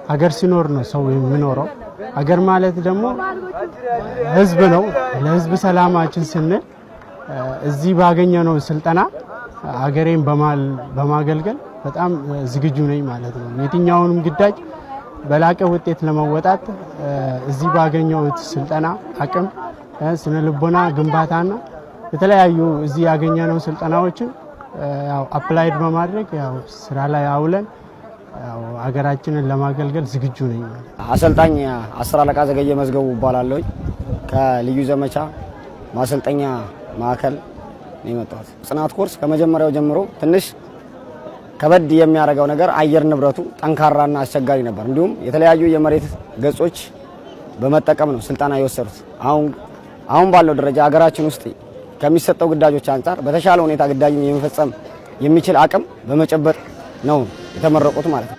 ሀገር ሲኖር ነው ሰው የሚኖረው። ሀገር ማለት ደግሞ ህዝብ ነው። ለህዝብ ሰላማችን ስንል እዚህ ባገኘነው ስልጠና ሀገሬን በማገልገል በጣም ዝግጁ ነኝ ማለት ነው። የትኛውንም ግዳጅ በላቀ ውጤት ለመወጣት እዚህ ባገኘሁት ስልጠና አቅም፣ ስነ ልቦና ግንባታና የተለያዩ እዚህ ያገኘነው ስልጠናዎችን ያው applied በማድረግ ያው ስራ ላይ አውለን ያው ሀገራችንን ለማገልገል ዝግጁ ነኝ ማለት ነው። አሰልጣኝ አስር አለቃ ዘገየ መዝገቡ እባላለሁ። ከልዩ ዘመቻ ማሰልጠኛ ማዕከል ነው የመጣሁት። ጽናት ኮርስ ከመጀመሪያው ጀምሮ ትንሽ ከበድ የሚያደርገው ነገር አየር ንብረቱ ጠንካራና አስቸጋሪ ነበር። እንዲሁም የተለያዩ የመሬት ገጾች በመጠቀም ነው ስልጠና የወሰዱት። አሁን ባለው ደረጃ ሀገራችን ውስጥ ከሚሰጠው ግዳጆች አንጻር በተሻለ ሁኔታ ግዳጅን የመፈጸም የሚችል አቅም በመጨበጥ ነው የተመረቁት ማለት ነው።